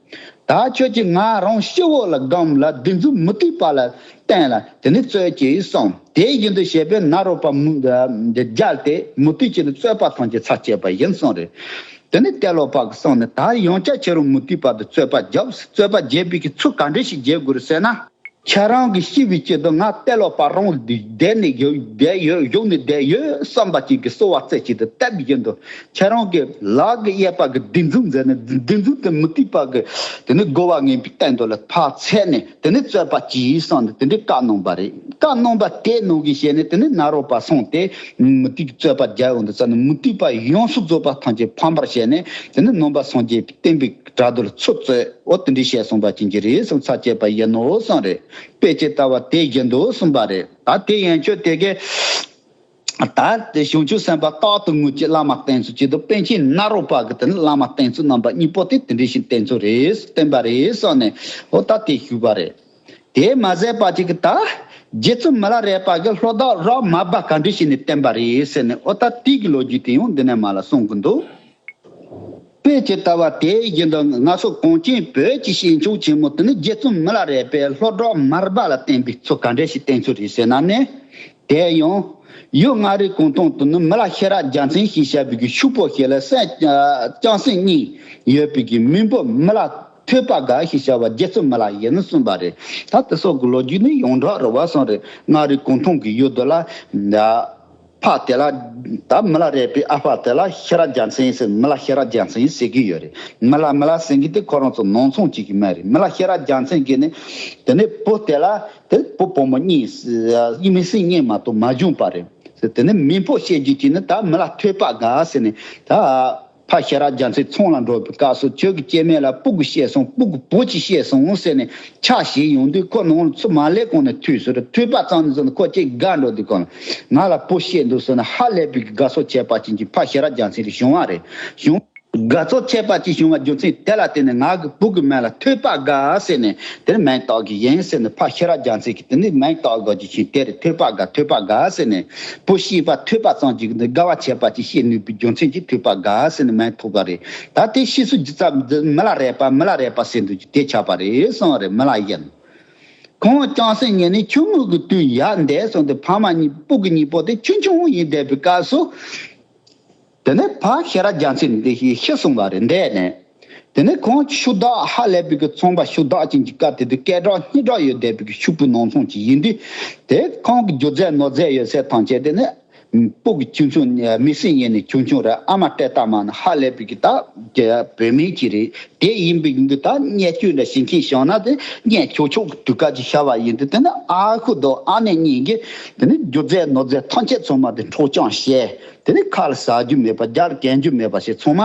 ད་ཁྱོད་ཀྱིས་ང་རང་སྤྱི་བོ་ལ་བསྒོམས་ལ་སྡིགས་མཛུབ་མུ་སྟེགས་པ་ལ་བསྟན་ལ་དེ་ནི་རྩོད་ཅེས་གསུངས། དེ་བཞིན་དུ་བྱས་པས་ནཱ་རོ་པ་མུ་འདི་རྒྱལ་ཏེ་མུ་སྟེགས་ཀྱི་རྩོད་པ་ཐམས་ཅད་ཚར་བཅད་པ་ཡིན་གསུངས་རེད། དེ་ནས་གཏེར་ལོག་པ་གི་བསམ་ནས་ད་ཡང་བསྐྱར་ཁྱེད་རང་མུ་སྟེགས་པ་དེ་རྩོད་པ་རྒྱབ། རྩོད་པ་རྒྱབ་པའི་གི་ཚུལ་ག་འདྲ་ཞིག་རྒྱབ་དགོས་རེད་ཟེར་ན། ཁྱེད་རང་གི་ཤི་བའི་ཆེད་དུ་ང་གཏེར་ལོག་པ་རང་བསྡད་ནས་ཡོད་བསྡད་ཡོད་བཞུགས་ནས་བསྡད་ཡོད་བསམ་པ་ཅིག་གི་གསོལ་བ་རྩེ་གཅིག་ཏུ་བཏབ་བཞིན་དུ། ཁྱེད་རང་གི་ལག་གི་གཡས་པ་གི་སྡིག་མཛུབ་མཛད་ནས་སྡིག་མཛུབ་དེ་མུ་སྟེགས་པ་གི་དེ་ནི་རྒོལ་བ་ངན་པའི་སྟེང་དུ་ལ་ཕར་འཚལ་ནས། དེ་ནི་རྩོད་པ་གྱིས་བསམ་ནས་དེ་འདྲའི་བཀའ་གནང་བ་རེད། བཀའ་གནང་བ་དེ་ནང་གི་ཞལ་ནས་དེ་ནི་ནཱ་རོ་པ་སོང་སྟེ་མུ་སྟེགས་ཀྱི་རྩོད་པ་རྒྱག་ཡོང་དུས་ཙ་ནས་མུ་སྟེགས་པ་ཡོངས་སུ་རྫོགས་པ་ཐམས་ཅད་ཕམ་པར་བྱས་ནས་དེ་ནི་ནང་པ་སངས་རྒྱས་པའི་བསྟན་པའི་དགྲ་དུ་ལ་ཚུར་རྩོད། འོ་དེ་འདྲའི་ཞལ་གསུངས་པ་ཅན་གྱི་རེད་གསུངས། ཚར་བཅད་པ་ཡིན་ནོ་གསུངས་རེད། དཔེ་ཇི་ལྟ་བ་དེ་བཞིན་དུ་གསུངས་པ་རེད། ད་དེ་ཡན་ཆོད་དེ་གའི། ད་དེ་བྱང་ཆུབ་སེམས་དཔའ་རྟག་ཏུ་ངུ་ཅིག་བླ་མ་བསྟེན་ཚུལ་གཅིག་དང་། པཎ་ཆེན་ནཱ་རོ་པ་གི་དེ་ནི་བླ་མ་བསྟེན་ཚུལ་རྣམ་པ་གཉིས་པོ་དེ་དེ་འདྲ་ཞིག་བསྟེན་ཚུལ་རེད། བསྟེན་པ་རེད་གསུངས་ནས་འོ་ད་དེ་ཞུས་པ་རེད། དེ་མ་ཟད་པ་ཅིག་གི་ད་རྗེ་བཙུན་མི་ལ་རས་པ་གི་ལྷོ་བྲག་ར་མ་པ་ག་འདྲ་ཞིག་ནས་བསྟེན་པ་རེད་ཟེར་ནས་འོ་ད་དེ་གི་ལོ་རྒྱུས་དེ་ཡང་འདི་ནས་མར་ལ་གསུང་གི་འདུག་དཔེ་ཇི་ལྟ་བ་དེ་བཞིན་དུ་ང་ཚོ་གངས་ཅན་བོད་ཀྱི་ཞིང་ཆེན་ཆེན་མོ་དེ་ནི་རྗེ་བཙུན་མི་ལ་རས་པས་ལྷོ་བྲག་མར་པ་ལ་བསྟེན་པའི་ཚུལ་ག་འདྲ་ཞིག་བསྟེན་ཚུལ་རེད་ཟེར་ན་ནི། དེ་ཡང་ཡུལ་མངའ་རིས་གུང་ཐང་དུ་ནི་མི་ལ་ཤེས་རབ་རྒྱལ་མཚན་ཞེས་བྱ་བའི་གི་ཕྱུག་པོ་ཞིག་ལ་སེམས་ལྕམ་སྲིང་གཉིས་ཡོད་པའི་གི་མིང་པོ་མི་ལ་ཐོས་པ་དགའ་ཞེས་བྱ་བ་རྗེ་བཙུན་མི་ལ་ཡིན་གསུངས་པ་རེད། ད་དེ་སོགས་ཀྱི་ལོ་རྒྱུས་ནི་ཡོངས་གྲགས་རེད་བ་གསུངས་རེད། མངའ་རིས་གུང་ཐང་གི་ཡུལ་དུ་ལ། ཕ་དེ་ལ་ད་མི་ལ་རས་པའི་ཨ་ཕ་དེ་ལ་ཤེས་རབ་རྒྱལ་མཚན་ཟེར། མི་ལ་ཤེས་རབ་རྒྱལ་མཚན་ཟེར་གྱི་ཡོད་རེད། མི་ལ་མི་ལ་ཟེར་གྱི་དེ་ཁོ་རང་ཚོ་ནང་ཚང་གཅིག་གི་མ་རེད། མི་ལ་ཤེས་རབ་རྒྱལ་མཚན་གྱི་ནི་དེ་ནས་བུ་དེ་ལ་དེ་བུ་བུ་མོ་གཉིས་ཡིན་མིན་སྲིད་གཉིས་མ་གཏོགས་མ་བྱུང་པ་རེད་ཟེར། དེ་ནས་མིང་པོ་བཤད་རྒྱུ་གྱི་ནི་ད་མི་ལ་ཐོས་པ་དགའ་ཟེར་ནས་ད། ཕ་ཤེས་རབ་རྒྱལ་མཚན་ཚོང་ལ་འགྲོ་བའི་སྐབས་སུ་ཁྱོད་ཀྱི་སྐྱེ་དམན་ལ་སྤུ་གུ་བཤད་སོང་། སྤུ་གུ་བུ་གཅིག་བཤད་སོང་ཟེར་ནས་ཕྱག་བཞེས་ཡོང་དུས་ཁོ་ནང་ལ་ཚུར་མ་སླེབས་གོང་ནས་ཐོས་སོང་རེད། ཐོས་པ་ཙམ་ནས་བཟུང་ནས་ཁོ་ཅིག་དགའ་འགྲོ་དུས་གང་ལ་ང་ལ་བུ་བཤད་འདུག་ཟེར་ནས་ཧ་ལས་པའི་དགའ་ཚོར་བྱས་པ་ཅན་གྱི་ཕ་ཤེས་རབ་རྒྱལ་མཚན་དེ་བྱུང་བ་རེད། བྱུང་། དགའ་ཚོར་བྱས་པ་ཅིག་བྱུང་བ་རྒྱུ་མཚན་དེ་ལ་བརྟེན་ནས་ང་གི་བུ་གི་མིང་ལ་ཐོས་པ་དགའ་ཟེར་ནས་དེར་མིང་བཏགས་ཀྱི་ཡིན་ཟེར་ནས་ཕ་ཤེས་རབ་རྒྱལ་མཚན་གྱིས་དེ་ནས་མིང་བཏགས་དགོས་ཀྱི་ཕྱིར་དེར་ཐོས་པ་དགའ་ཐོས་པ་དགའ་ཟེར་ནས། བུ་ཤེས་པ་ཐོས་པ་ཙམ་གྱིས་དགའ་བ་བྱས་པ་ཅིག་ཤེས་ནུས་པའི་རྒྱུ་མཚན་གྱིས་ཐོས་པ་དགའ་ཟེར་ནས་མིང་ཐོགས་པ་རེད། ད་དེ་ཤེས་སུ་ཇི་ཙམ་འདི་མི་ལ་རས་པ་མི་ལ་རས་པ་ཟེར་འདུག་ཅིག་དེ་ཆགས་པ་རེད་གསུངས་རེད། མི་ལ་ཡིན། ཁོང་ལྕམ་སྲིང་གཉིས་ནི་ཆུང་ངུ་གི་དུས་ཡར་འདས་སོང་སྟེ་ཕ་མ་གཉིས་སྤུ་གུ་གཉིས་པོ་དེ་ཆུང་ཆུང་ཡིན་བསྡད་པའི་སྐབས་སུ། དེ་ནས་ཕ་ཤེས་རབ་རྒྱལ་མཚན་འདི་ཤི་སོང་བ་རེད་འདས་ནས། དེ་ནས་ཁོང་ཕྱུག་བདག་ཧ་ལས་པའི་གི་ཚོང་པ་ཕྱུག་བདག་ཅན་གྱི་སྐབས་དེ་དུས་སྐད་གྲགས་སྙན་གྲགས་ཡོད་བསྡད་པའི་གི་ཕྱུག་པོའི་ནང་ཚང་ཅིག་ཡིན་དུས། དེ་ཁོང་གི་རྒྱུ་རྫས་ནོར་རྫས་ཡོད་ཚད་ཐམས་ཅད་དེ་ནས་སྤུ་གུ་ཆུང་ཆུང་མིང་སྲིང་ཡིན་ནི་ཆུང་ཆུང་རེད། ཨ་མ་བཀྲས་རྟགས་མ་ནི་ཧ་ལས་པའི་གི་ད་བུད་མེད་ཅིག་རེད། དེ་ཡིན་པའི་གི་ད་བརྙས་བཅོས་འདྲ་བྱེད་མཁན་བྱུང་ན་དེ་བརྙས་ཆོག་ཆོག་གི་དུས་སྐབས་ཅིག་ཤར་བ་ཡིན་དུས་དེ་ནས་ཨ་ཁུ་དང་ཨ་ནེ་གཉིས་ཀྱིས་དེ་ནས་རྒྱུ་རྫས་ནོར་རྫས་ཐམས་ཅད་ཚང་མ་དེ་འཕྲོག་བཅོམ་བྱས། དེ་ནས་ཁ་ལ་ཟ་རྒྱུ་མེད་པ་རྒྱབ་ལ་གན་རྒྱུ་མེད་པ་བྱས་ཚང་མ་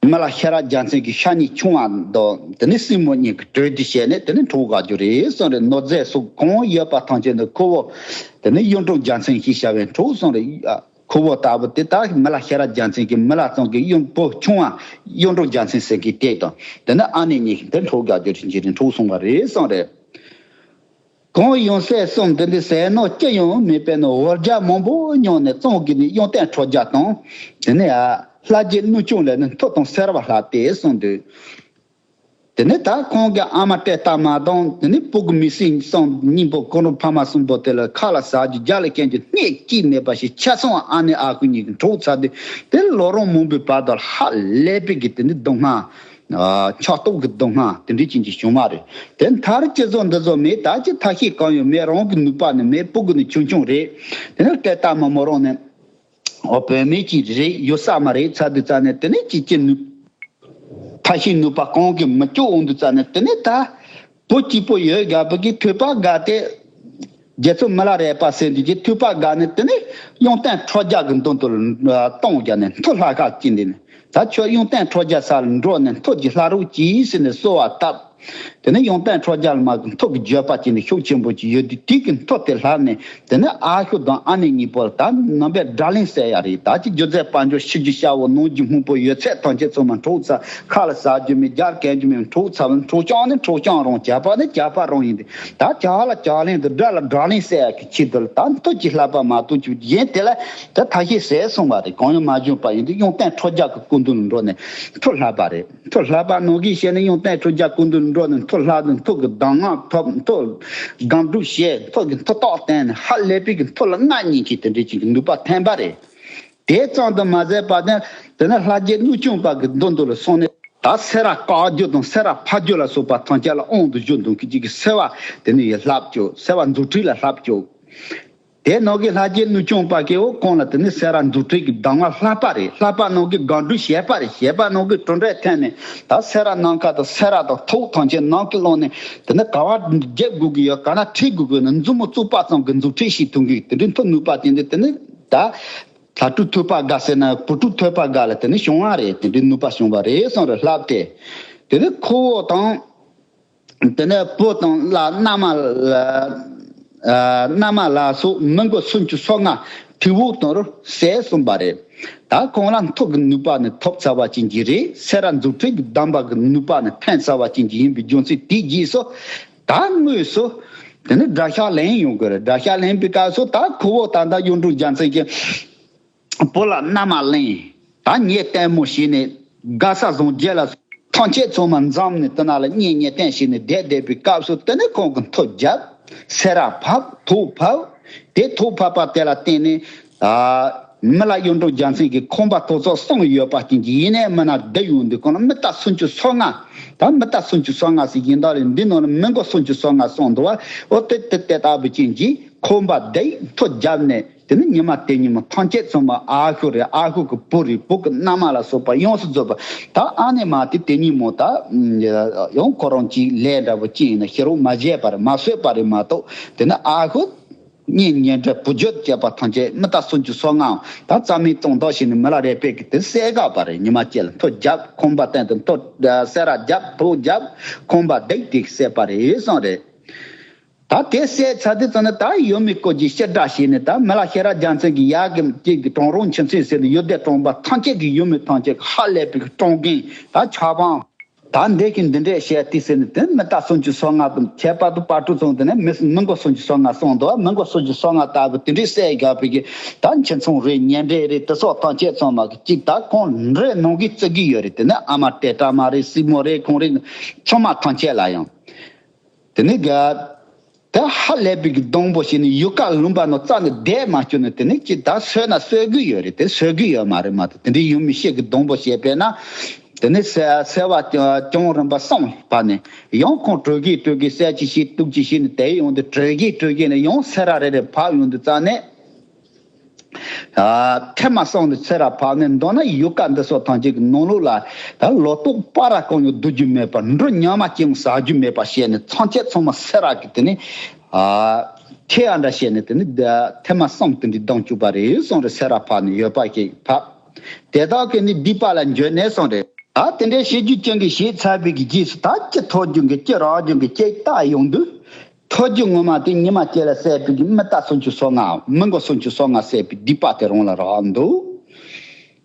མི་ལ་ཤེས་རབ་རྒྱལ་མཚན་གྱི་ཤ་ཉེ་ཆུང་བ་དང་དེ་ནས་སྲིང་མོ་གཉིས་ཀྱིས་གྲོས་བསྡུར་བྱས་ནས་དེ་ནས་འཕྲོག་བཀག་རྒྱུ་རེད་གསུངས་རེད། ནོར་རྫས་སོགས་གང་ཡོད་པ་ཐམས་ཅད་འདི་ཁོ་བོ་དེ་ནས་གཡུང་དྲུང་རྒྱལ་མཚན་ཞེས་བྱ་བས་འཕྲོག་གསུངས་རེད། ཨ། ཁོ་བོ་ལྟ་བུ་དེ་དག་མི་ལ་ཤེས་རབ་རྒྱལ་མཚན་གྱི་མི་ལ་ཚང་གི་གཡུང་བུ་ཆུང་བ་གཡུང་དྲུང་རྒྱལ་མཚན་ཟེར་གྱི་དེ་དང་དེ་ནས་ཨ་ནེ་གཉིས་ཀྱིས་དེ་འཕྲོག་བཀག་རྒྱུ་རེད་ཅེས་འཕྲོག་གསུངས་པ་རེད་གསུངས་རེད། གང་ཡང་སྲས་གསུམ་འདི་འདྲའི་ཟས་ནོར་ཅི་ཡང་མེད་པས་ན་འོ་བརྒྱལ་མང་པོ་མྱོང་ནས་གཙང་གི་ནི་གཡུང་རྟེན་ཁྲོ་རྒྱལ་དང་། དེ་ནས་ལྷ་རྗེ་གནོད་སྐྱོང་ལས་ནི་མཐུ་དང་སེར་བ་ལྷག་སྟེ་གསུངས་དུས། དེ་ནས་ད་ཁོང་གི་ཨ་མ་བཀྲས་རྟགས་མ་དང་དེ་ནས་སྤུ་གུ་མིང་སྲིང་གསུམ་གཉིས་པོ་ཁོང་རང་ཕ་མ་གསུམ་པོ་དེ་ལ་ཁ་ལ་ཟ་རྒྱུ་རྒྱབ་ལ་གན་རྒྱུ་སྣེ་གཅིག་མེད་པ་ཞིག་ཆ་ཚང་ཨ་ནེ་ཨ་ཁུ་གཉིས་ཀྱིས་འཕྲོག་ཚར་དུས་དེ་ལོ་རིམ་མང་པོའི་བར་དུ་ཧ་ལས་པའི་གི་དེ་ནས་སྡུག་བསྔལ། ཨ། ཆགས་སྡང་གི་སྡུག་བསྔལ་དེ་འདྲའི་ཅན་གྱི་བྱུང་བ་རེད། དེ་མཐར་ཅི་བཟོ་འདི་བཟོ་མེད། ད་ཅི་ཐབས་ཤེས་གང་ཡང་མེད། རང་གི་ནུས་པ་ནི་མེད། སྤུ་གུ་ནི་ཆུང་ཆུང་རེད། དེ་ནས་སྐད་བཏགས་མ་མོ་རང་ནི་འོ་བུད་མེད་ཅིག་རེད། ཡུལ་ས་མ་རེད་ཚར་དུས་ཙ་ནས་དེ་ནས་ཅི་ཅི་ནུས་ཐབས་ཤེས་ནུས་པ་གང་གིས་མི་སྐྱོ་འོང་དུས་ཙ་ནས་དེ་ནས་ད་བུ་གཅིག་པོ་ཡོད་དགའ་བུ་གི་ཐོས་པ་དགའ་སྟེ། རྗེ་བཙུན་མི་ལ་རས་པ་ཟེར་འདི་གི་ཐོས་པ་དགའ་ནས་དེ་ནས་གཡུང་རྟེན་ཁྲོ་རྒྱལ་གྱི་མདུན་དུ་ལྟོང་བརྒྱབ་ནས་མཐུ་ལྷ་ཁ་ཅིག་འདི་ནས་ད་ཁྱོད་གཡུང་རྟེན་ཁྲོ་རྒྱལ་ས་ལ་འགྲོ་ནས་མཐུ་གྱི་ལྷ་རོགས་གྱིས་ཟེར་ནས་གསོལ་བ་བཏབ། དེ་ནས་གཡུང་རྟེན་ཁྲོ་རྒྱལ་མ་གི་མཐུ་གི་བརྗོད་པ་ཅིག་ནི་ཤུགས་ཆེན་པོ་ཅིག་ཡོད་དུས་དེ་གི་མཐུ་དེ་ལྷག་ནས་དེ་ནས་ཨ་ཤོ་དང་ཨ་ནེ་གཉིས་པོ་ལ་ད་ནང་པའི་དགྲ་ལན་སེལ་ཡ་རེད། ད་ཅི་རྒྱུ་རྫས་དཔལ་འབྱོར་ཕྱི་རྒྱུ་ཤ་བོ་ནང་རྒྱུ་སྨུག་པོ་ཡོད་ཚད་ཐམས་ཅད་ཚང་མ་འཕྲོག་ཚར། ཁ་ལ་ཟ་རྒྱུ་མེད། རྒྱབ་ལ་གན་རྒྱུ་མེད། འཕྲོག་ཚར། འཕྲོག་བཅོམ་ནི་འཕྲོག་བཅོམ་རང་། བྱ་བ་ནི་བྱ་བ་རང་ཡིན་ཏེ། ད་བྱ་བ་ལ་བྱ་ལན་དུ་དགྲ་ལ་དགྲ་ལན་སེལ་ཡ་གི་ཆེད་དུ་ལ་ད་མཐུ་གྱི་བསླབ་པ་མ་གཏོགས་ཅི་གཞན་དེ་ལ་ད་ཐབས་ཤེས་ཟད་སོང་བ་རེད། གང་ཡང་མ་བྱུང་བ་ཡིན་དུས་གཡུང་རྟེན་ཁྲོ་རྒྱལ་གྱི་སྐུ་མདུན་ལ་འགྲོ་ནས་མཐུ་བསླབས་པ་རེད། མཐུ་བསླབས་པ་ནང་གི་ཞལ་ནས་གཡུང་རྟེན་ཁྲོ་རྒྱལ་སྐུ་མདུན་ལ་འགྲོ་ནས་མཐུ་བསླབས་ནས་མཐུ་གི་གདམས་ངག་ཐོབ། མཐུ་སྒོམ་སྒྲུབ་བྱས། མཐུ་གི་མཐུ་རྟགས་བསྟན་ནས་ཧ་ལས་པའི་གི་མཐུ་ལ་མངའ་བརྙེས་ཀྱི་དེ་འདྲའི་ཅིག་གི་ནུས་པ་ཐོན་པ་རེད། དེ་ཙམ་དུ་མ་ཟད་པ་དེ་ དེ་ནས་ལྷ་རྗེ་གནོད་སྐྱོན་པ་གི་མདུན་དུ་ལ་སོང་ནས། ད་སེ་ར་བཀག་རྒྱུ་དང་སེ་ར་ཕབ་རྒྱུ་ལ་སོགས་པ་ཐམས་ཅད་ལ་དབང་དུ་བཅུག་འདུག་གི་ཅིག་གི་སེ་བ་དེ་ནས་ཡར་བསླབ་བཅུག་སེ་བ་རྫུ་འཕྲུལ་ལ་བསླབ་བཅུག་དེ་ནང་གི་ལྷ་རྗེ་གནོད་སྐྱོན་པ་གི་འོ་ཁོང་ལ་དེ་ནས་སེ་ར་རྫུ་འཕྲུལ་གྱི་གདམས་ངག་བསླབ་པ་རེད། བསླབ་པ་ནང་གི་སྒང་དྲུག་བཤད་པ་རེད། བཤད་པ་ནང་གི་གྲུབ་འབྲས་ཐོན་ནས་ད་སེ་ར་ནམ་མཁའ་དང་སེ་ར་དང་ཐོག་ཐམས་ཅད་ནང་གི་ཀློང་ནས་དེ་ནས་ག་བ་རྒྱབ་དགོས་ཀྱི་ཡོད། ག་ན་ཁྲིད་དགོས་ཀྱི་ཡོད་ན་མཛུབ་མོ་བཙུགས་པ་ཙམ་གྱིས་རྫུ་འཕྲུལ་ཞིག་ཐོན་གི་དེ་འདྲའི་མཐུ་ནུས་པ་དེ་འདྲ་དེ་ནས་ད། ལྷ་ཕྲུག་ཐོས་པ་དགའ་ཟེར་ན་བུ་ཕྲུག་ཐོས་པ་དགའ་ལ་དེ་ནི་བྱུང་བ་རེད། དེ་འདྲའི་ནུས་པ་བྱུང་བ་རེད་གསུངས་རེད་ལྷག་སྟེ། དེ་ནི་ཁོ་བོ་དང་། དེ་ནས་བུ་དང་བླ་མནའ་མ་ལ། ཨ་མནའ་མ་ལ་སོགས་མི་མགོ་སུམ་ཅུ་སོ་ལྔ་དུས་འཁོར་དང་རུ་ཟེར་གསུངས་པ་རེད། ད་ཁོང་ལ་མཐུ་གི་ནུས་པ་ནི་ཐོབ་ཚར་བ་ཅན་གྱི་རེད། སེ་ར་རྫུ་འཕྲུལ་གྱི་གདམས་པ་གི་ནུས་པ་ནི་ཐོན་ཚར་བ་ཅན་གྱི་ཡིན་པའི་རྒྱུ་མཚན་དེའི་རྗེས་སུ། ད་དངོས་སུ། དེ་ནི་དགྲ་ཤ་ལེན་ཡོང་གི་རེད། དགྲ་ཤ་ལེན་པའི་སྐབས་སུ་ད་ཁོ་བོ་ད་ལྟ་གཡུང་དྲུང་རྒྱལ་མཚན་གྱི་བུ་ལ་མནའ་མ་ལེན། ད་ཉེས་ལྟད་མོ་བྱས་ནས་དགའ་ས་བཟང་རྒྱལ་ལ་ཐམས་ཅད་ཚང་མ་འཛོམས་ནས་དེ་ན་ལ་གཉེན་ཉེ་བསྟེན་བྱས་ནས་བསྡད་བསྡད་པའི་སྐབས་སུ་དེ་ནས་ཁོང་གི་མཐུ་རྒྱབ། སེ་ར་ཕབ། ཐོག་ཕབ། དེ་ཐོག་ཕབ་པ་དེ་ལ་བརྟེན་ནས། ཨ། མི་ལ་གཡུང་དྲུང་རྒྱལ་མཚན་གྱི་ཁང་པ་ཐོག་ཚོགས་གསུམ་ཡོད་པ་ཅན་གྱི་ཡིན་ནའི་མི་ན་བསྡད་ཡོང་དུས་ཁོང་ལ་མི་རྟ་སུམ་ཅུ་སོ་ལྔ། ད་མི་རྟ་སུམ་ཅུ་སོ་ལྔ་ཟེར་ཡིན་ད་རེད། འདི་ནང་ལ་མི་མགོ་སུམ་ཅུ་སོ་ལྔ་སོང་འདུག་བ། འོ་དེ་དེ་དེ་ལྟ་བུ་ཅན་གྱིས་ཁང་པ་བསྡད་མཐུ་རྒྱབ་ནས་དེ་ནི་ཉི་མ་དེ་ཉིན་མོ་ཐམས་ཅད་ཚང་མ་ཨ་ཁུ་རེད། ཨ་ཁུ་གི་བུ་རེད། བུ་གི་མནའ་མ་ལ་སོགས་པ་ཡོངས་སུ་རྫོགས་པ། ད་ཨ་ནེ་མ་དེ་དེ་ཉིན་མོ་ད་ཡང་ཁོ་རང་གཅིག་ལས་འདྲ་བོ་ཅི་ཡིན་ན་ཤི་རོགས་མ་བྱས་པ་རེད། མ་གསོས་པ་རེད་མ་གཏོགས་དེ་ནི་ཨ་ཁུ། གཉེན་ཉེ་འབྲེལ་བུ་བརྒྱུད་བཅས་པ་ཐམས་ཅད་མི་རྟ་སུམ་ཅུ་སོ་ལྔའམ་ད་རྩ་མེད་གཏོང་དོགས་བྱས་ནས་མི་ལ་རས་པས་ཀྱི་དེ་བསད་དགག་པ་རེད། ཉི་མ་གཅིག་ལ་མཐུ་རྒྱབ། ཁང་པ་སྟེང་དུ་མཐུ་སེ་ར་རྒྱབ། ཐོག་རྒྱབ། ཁང་པ་བརྡེག་དེ་བསད་པ་རེད་གསུངས་རེད། ད་དེ་བསད་ཚར་དུས་ཙམ་ནས་ད་ཡུལ་མི་སྐོར་གྱི་ཕྱིར་བསྒྲགས་བྱས་ནས་ད་མི་ལ་ཤེས་རབ་རྒྱལ་མཚན་གྱི་ཡབ་ཀྱི་གཅིག་གི་གྲོང་རོང་ཆུ་ཚོད་ཟེར་ནས་ཡུལ་སྡེ་གྲོང་པ་ཐམས་ཅད་ཀྱི་ཡུལ་མི་ཐམས་ཅད་ཀྱི་ཧ་ལས་པའི་སྤྲང་རྒན་ད་ཆབ་འབངས། ད་འདི་གིས་འདི་འདྲས་བཤད་དེ་ཟེར་ནས་དེ་མི་རྟ་སུམ་ཅུ་སོ་ལྔ་དང་ཁྱད་པར་དུ་དཔལ་སྤྲུལ་ཚང་དེ་ནས་མི་མི་མགོ་སུམ་ཅུ་སོ་ལྔ་སོང་འདུག་མི་མགོ་སུམ་ཅུ་སོ་ལྔ་ལྟ་བུ་དེ་འདྲས་བསད་བཞག་པའི་གི་ད་ཁྱིམ་ཚང་རེད། ཉེ་འབྲེལ་རེད། དེ་སོགས་ཐམས་ཅད་ཚང་མ་གི་གཅིག་ད་ཁོང་འདྲེ་ནང་གི་བརྩི་གི་ཡོད་རེད། དེ་ནས་ཨ་མ་ཏེ་ཏྲ་མ་རེད། སྲིང་མོ་རེད། ཁོང་རེད། ཚང་མ་ཐམས་ཅད་ལ་ཡང་དེ་ནས་ག་ད་ཧ་ལས་པའི་གི་སྡོང་པོ་ཞིག་ནི་ཡུལ་ཀ་ལུང་པ་ནང་རྩ་ནས་བསྡད་མ་བཅུག་ནས་དེ་ནས་ཅི་ད་གསོད་ན་གསོད་གི་ཡོད་རེད། དེ་གསོད་གི་ཡོད་མ་རེད་མ་གཏོགས་དེ་འདྲའི་ཡུལ་མི་ཤི་གི་སྡོང་པོ་བྱས་པས་ན། དེ་ནས་སེ་སེ་བ་གྱོང་རིམ་པ་གསུམ་བབས་ནས་ཡང་ཁོང་གྲོས་ཀྱིས་གྲོས་ཀྱིས་བསད་ཅི་ཞིག་གཏུབ་ཅི་ཞིག་ནས་དེ་ཡོང་དུས་གྲོས་ཀྱིས་གྲོས་ཀྱིས་ནས་ཡང་སེ་ར་རེ་རེ་བབས་ཡོང་དུས་རྩ་ནས། ཐེངས་མ་གསུམ་དུ་ཚེ་རབས་བབས་ནས་མདོར་ན་ཡུལ་ཀ་འདི་སོགས་ཐམས་ཅད་ཀྱི་ནང་ལོགས་ལ་ད་ལོ་ཏོག་སྤ་ར་གང་ཡང་བསྡུ་རྒྱུ་མེད་པར་འབྲུ་ཉག་མ་གཅིག་ཟ་རྒྱུ་མེད་པ་བྱས་ནས་ཚང་ཆད་ཚང་མ་སེ་ར་གི་དེ་ནི་ཁྱེད་ཨ་འདྲ་བྱས་ནས་དེ་ནི་ཐེངས་མ་གསུམ་དེ་འདྲའི་བསྡམས་བཅུག་པ་རེད་གསུངས་རེད། སེ་ར་བབས་ནས་ཡོད་པ་ཞིག་བབས། དེ་དག་གི་ནི་སྡིག་པ་ལ་འགྱོད་ནས་གསུངས་རེད། ད་དེ་འདྲའི་བྱེད་རྒྱུ་ཅན་གྱི་བྱས་ཚར་བའི་གི་རྗེས་སུ་ད་ཅི་ཐོབ་རྒྱུ་གི་ཅི་རག་རྒྱུ་གི་ཅི་བལྟ་ཡོང་དུས། ཐོབ་རྒྱུ་ངོ་མ་དེ་ཉི་མ་གཅིག་ལ་བསད་པའི་གི་མི་རྟ་སུམ་ཅུ་སོ་ལྔ་མི་མགོ་སུམ་ཅུ་སོ་ལྔ་བསད་པའི་སྡིག་པ་དེ་རང་ལ་རག་འདུག་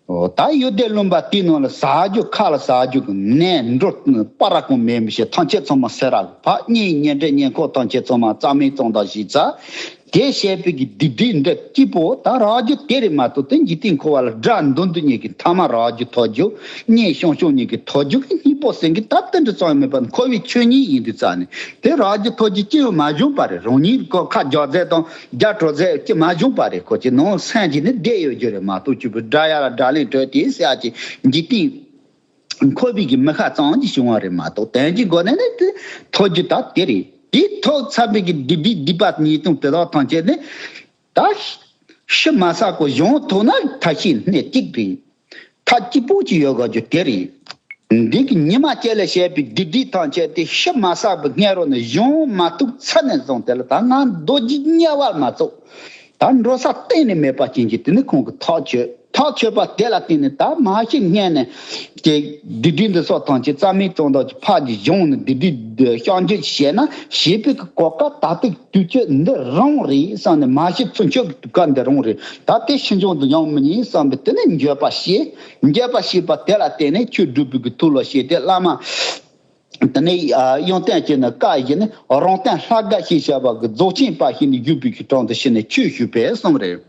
ཨོ་ད་ཡུལ་སྡེ་ལུང་པ་དེའི་ནང་ལ་ཟ་རྒྱུ་ཁ་ལ་ཟ་རྒྱུ་གི་ནས་འབྲུ་སྤ་ར་གང་མེད་མི་ཤེས། ཐམས་ཅད་ཚང་མ་སེ་ར་གི་བབས། གཉེན་ཉེ་འབྲེལ་ཉེ་འཁོར་ཐམས་ཅད་ཚང་མ་རྩ་མེད་བཙོང་དང་ཞིག་ཚར། དེ་བཤད་པའི་གི་སྡིག་སྒྲིབ་འདི་གཅིག་པོ་ད་རག་རྒྱུ་དེ་རེད་མ་གཏོགས་དེ་འཇིག་རྟེན་འཁོར་བ་ལ་དགྲ་འདོད་འདོད་ཉིད་ཀྱི་ཐ་མ་རག་རྒྱུ་ཐོབ་རྒྱུ། གཉེན་སྐྱོང་སྐྱོང་ཉིད་ཀྱི་ཐོབ་རྒྱུ་གི་གཉིས་པོ་ཟེར་གི་ད་དེ་འདྲ་ཙམ་ཡང་མེད་པར་འཁོར་བའི་ཆོས་ཉིད་ཡིན་དུས་རྩ་ནས་དེ་རག་རྒྱུ་ཐོབ་རྒྱུ་ཅི་ཡང་མ་བྱུང་བ་རེད། རང་ཉིད་ཁོ་ཁ་རྒྱག་རྫས་དང་རྒྱ་གྲོལ་རྫས་ཅི་མ་བྱུང་བ་རེད། ཁོ་ཅི་ནང་སེམས་ཀྱི་ནི་བསྡད་ཡོད་རྒྱུ་རེད་མ་གཏོགས་ཅི་བུ་དགྲ་ཡ་ལ་དགྲ་ལན་གྲོལ་དེ་ཟེར་ཡ་ཅི་འཇིག་རྟེན། འཁོར་བའི་གི་མི་ཁ་གཙང་གི་བྱུང་བ་རེད་མ་གཏོགས་དོན་གྱི་སྒོ་ནས་ནི་དེ་ཐོབ་རྒྱུ་ད་དེ་རེད། དེ་ཐོབ་ཚར་བའི་གི་སྡིག་སྒྲིབ་སྡིག་པ་ཉེས་ལྟུང་དེ་དག་ཐམས་ཅད་ནི་ད་ཤི་མ་ཟ་གོ་གཞུང་ཐོག་ན་ཐ་ཤི་སྣེ་གཅིག་རེད། ཐ་གཅིག་པོ་ཅིག་ཡོད་དགོས་རྒྱུ་དེ་རེད། འདི་གི་ཉི་མ་བཅས་ལ་བཤད་པའི་སྡིག་སྒྲིབ་ཐམས་ཅད་དེ་ཤི་མ་ཟ་བའི་སྔས་རོ་ནས་གཞུང་མ་ཐུག་ཚར་ནས་བཟུང་དེ་ལ་ད་ང་རྡོ་རྗེ་དམྱལ་བ་མ་གཏོགས། ད་འགྲོ་ས་གཏན་ནས་མེད་པ་ཅན་གྱི་དེ་ནི་ཁོང་གི་ཐག་ཆོད། ཐག་ཆོད་པ་དེ་ལ་བརྟེན་ནས་ད་མ་ཤི་སྔོན་ནས་ཀྱི་སྡིག་སྒྲིབ་འདི་སོགས་ཐམས་ཅད་རྩ་མེད་གཏོང་ཐབས་ཀྱི་ཕར་གྱི་གཞུང་ནས་སྡིག་སྒྲིབ་འདི་བཤགས་འགྱུར་བྱས་ན་བྱེད་པའི་གི་གོ་སྐབས་ད་ལྟའི་དུས་ཚོད་འདི་རང་རེད་བསམ་ནས་མ་ཤི་ཚུན་ཆོད་ཀྱི་དུས་སྐབས་འདི་རང་རེད། ད་དེ་ཕྱི་འབྱུང་དུ་ཡང་མི་ཉན་བསམ་པའི་དེ་ནས་འགྱོད་པ་བྱས། འགྱོད་པ་བྱས་པ་དེ་ལ་བརྟེན་ནས་ཆོས་སྒྲུབ་པའི་གི་ཐུགས་ལ་བཞེས་ཏེ་བླ་མ། དེ་ནས་ཨ་ཡོན་ཏན་ཅན་ནི་བཀའ་བཞིན་ནི་རང་སྟེང་ལྷ་དགའ་ཞེས་བྱ་བ་གི་རྫོགས་ཆེན་པ་ཞིག་ནི་བཞུགས་པའི་གི་དྲུང་དུ་ཕྱིན་ནས་ཆོས་ཞུས་པས་གསུངས་རེད།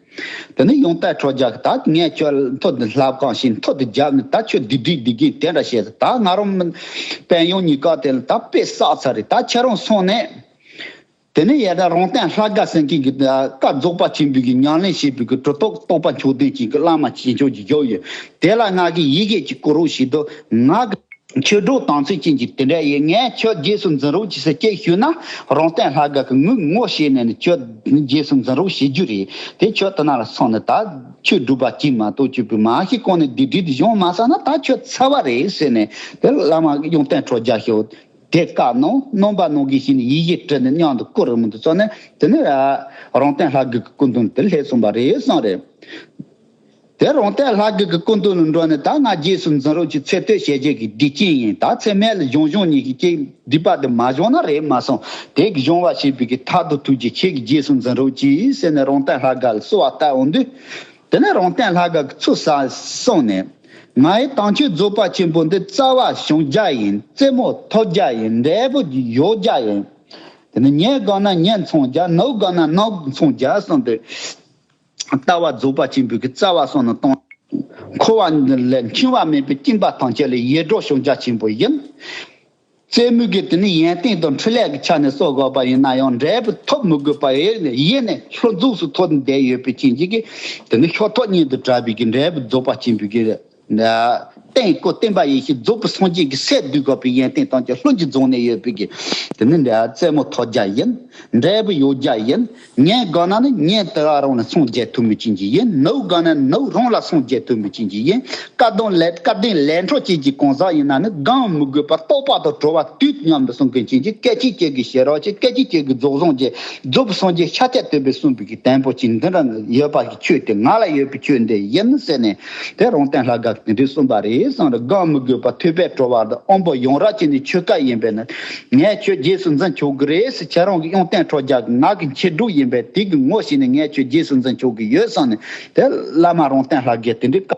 དེ་ནས་ཡོན་ཏན་ཁྲོ་རྒྱལ་གྱིས་ད་ངས་ཁྱོད་མཐུ་འདི་བསླབ་གང་ཞིག་མཐུ་འདི་རྒྱབ་ནས་ད་ཁྱོད་སྡིག་སྒྲིབ་སྡིག་རྒན་དེ་འདྲ་བྱས་ད་ང་རང་དཔལ་ཡོན་གཉིས་ཀ་དེ་ལ་ད་དཔེ་བསགས་ཚར་རེད། ད་ཁྱེད་རང་སོང་ནས། དེ་ནས་ཡ་ད་རོང་སྟོན་ལྷ་དགའ་ཟེར་མཁན་གྱི་བཀའ་རྫོགས་པ་ཆེན་པོའི་གི་ཉམས་ལེན་བྱེད་པའི་གི་གྲུབ་ཐོབ་རྟོགས་པ་མཆོག་ལྡན་ཅན་གྱི་བླ་མ་ཆེ་མཆོག་ཅིག་བཞུགས་ཡོད། དེ་ལ་ང་གིས་ཡི་གེ་གཅིག་བསྐུར་རོགས་ཞུས་དུས། ང་གི་ཆོས་སྒྲུབ་དམ་ཚིག་ཅན་གྱི་དེ་འདྲ་ཡིན། ངས་ཁྱོད་རྗེས་སུ་འཛིན་རོགས་གྱིས་ཟེར་ཅིག་ཞུས་ན། རོང་སྟོན་ལྷ་དགའ་གི་ངོ་ངོ་ཤེས་ནས་ནི་ཁྱོད་རྗེས་སུ་འཛིན་རོགས་བྱེད་རྒྱུ་རེད། དེ་ཁྱོད་དེ་ན་ལ་སོང་ནས་ད་ཆོས་སྒྲུབ་པ་གཅིག་མ་གཏོགས་ཆོས་པའི་མ་ཤི་གོང་ནས་སྡིག་སྒྲིབ་དེ་སྦྱོང་མ་ཚར་ན་ད་ཁྱོད་ཚར་བ་རེད་ཟེར་ནས། དེ་བླ་མ་གཡུང་སྟོན་ཁྲོ་རྒྱལ་ཞུ། དེ་བཀའ་གནང་། གནང་པ་གནང་གིན་ཞིག་ནས་ཡིད་བཞིན་དྲི་ནས་མཉམ་དུ་བསྐུར་རེ་མི་འདུག་ཙང་ནས་དེ་ནས་རོང་སྟོན་ལྷ་དགའ་གི་སྐུ་མདུན་དུ་སླེབས་སོང་བ་རེད་གསུངས་རེད། དེ་རོང་སྟོན་ལྷ་དགའ་གི་སྐུ་མདུན་ལ་འགྲོ་ནས་ད་ང་རྗེས་སུ་འཛིན་རོགས་ཀྱི་ཚེ་སྟོད་ཞལ་བརྒྱད་ཀྱི་སྡིག་ཅན་ཡིན། ད་ཚེ་སྨད་ལ་གཞུང་གཞུང་གཉིས་ཀྱི་སྡིག་པ་དེ་མ་སྦྱོང་ན་རེད་མ་སོང་། དེ་གི་སྦྱོང་བ་བྱེད་པའི་གི་མཐར་ཐུག་ཐུགས་རྗེ་ཁྱེད་ཀྱི་རྗེས་སུ་འཛིན་རོགས་གྱིས་ཟེར་ནས་རོང་སྟོན་ལྷ་དགའ་ལ་གསོལ་བ་བཏབ་འོང་དུས། དེ་ནས་རོང་སྟོན་ལྷ་དགའ་གི་ཚུར་ས་སོང་ནས། ང་ཡི་དམ་ཆོས་རྫོགས་པ་ཆེན་པོ་འདི་རྩ་བ་ཞུང་རྒྱ་ཡིན། རྩེ་མོ་ཐོབ་རྒྱ་ཡིན། འབྲས་བུ་ཡོད་རྒྱ་ཡིན། དེ་ནི་ཉན་དགོས་ན་ཉན་མཚུངས་རྒྱ། ནོར་དགོས་ན་ནོར་མཚུངས་རྒྱ་གསུངས་ཏེ། ལྟ་བ་རྫོགས་པ་ཆེན་པོའི་གི་རྩ་བ་སོང་ནས་གཏོང་། འཁོར་བ་ལས་འཆིང་བ་མེད་པའི་སྐྱིན་པ་ཐམས་ཅད་ལས་ཡེ་འདྲོག་ཞུང་རྒྱ་ཆེན་པོ་ཡིན། རྩེ་མོ་གི་དེ་ནི་ཡོན་ཏན་དང་འཕྲིན་ལས་ཀྱི་ཆ་ནས་གསོ་དགོས་པ་ཡིན་ན་ཡང་འབྲས་བུ་ཐོབ་མི་དགོས་པ་ཡིན་ནས་ཡིན་ནས་ལྷོ་འཛུགས་སུ་ཐོབ་བསྡད་ཡོད་པའི་རྐྱེན་གྱིས་དེ་ནི་ཤོ་ཐོག་གཉིས་དུ་བྲལ་བའི་གི་འབྲས་བུ་རྫོགས་པ་ཆེན་པོའི་གི་རྟེན་སྐུ་བསྟན་པ་ཡེ་ཤེས་རྫོགས་པའི་སངས་རྒྱས་ཀྱི་སྲས་འདུས་དགོས་པའི་ཡོན་ཏན་དང་བཅས་ལྷུན་གྱིས་རྫོགས་ནས་ཡོད་པའི་གི་དེ་ནི་འབྲས་རྩེ་མོ་ཐོབ་རྒྱ་ཡིན། འབྲས་བུ་ཡོད་རྒྱ་ཡིན། ཉན་དགོས་ན་ནི་ཉན་དེ་ག་རང་ལ་སངས་རྒྱས་ཐུབ་མི་ཅན་གྱི་ཡིན། ནོར་དགོས་ན་ནོར་རང་ལ་སངས་རྒྱས་ཐུབ་མི་ཅན་གྱི་ཡིན། བཀའ་གདམས་ལས་བཀའ་གདམས་ལས་འཕྲོ་ཅན་གྱི་གང་ཟག་ཡིན་ན་ནི་གང་མི་དགོས་པར་རྟོགས་པ་དང་གྲོལ་བ་དུས་མཉམ་དུ་གསུང་མཁན་ཅན་གྱི་སྐད་ཅིག་གཅིག་གི་ཤེས་རབ་ཅན། སྐད་ཅིག་གཅིག་གི་རྫོགས་བྱང་ཅན། རྫོགས་པའི་སངས་རྒྱས་ཤཱཀྱ་ཐུབ་པས་གསུངས་པའི་གི་དང་པོ་ཅན་འདི་འདྲ་ཡོད་པ་གི་ཆོས་དེ་ང་ལ་ཡོད་པའི་ཆོས་འདི་ཡིན་ཟེར་ནས་དེ་རོང་སྟོན་ལྷ་དགའ་དེ་འདྲ་གསུངས་པ་རེད་གསུངས་རེད། གང་མི་དགོས་པར་ཐོས་པས་གྲོལ་བ་དང་དབང་པོ་ཡང་རབ་ཅན་ནི་ཆོས་སྐལ་ཡིན་པས་ན། ངས་ཁྱོད་རྗེས་སུ་འཛིན་ཆོག་གི་རེད་ཟེར། ཁྱེད་རང་གི་གཡུང་སྟོན་ཁྲོ་རྒྱལ་གྱི་ང་གི་མཆེད་གྲོགས་ཡིན་པས་དེ་གི་ངོ་ཤེས་ནས་ངས་ཁྱོད་རྗེས་སུ་འཛིན་ཆོག་གི་ཡོད་བསམ་ནས་དེ་བླ་མ་རོང་སྟོན་ལྷ་དགའ་དེ་འདྲའི་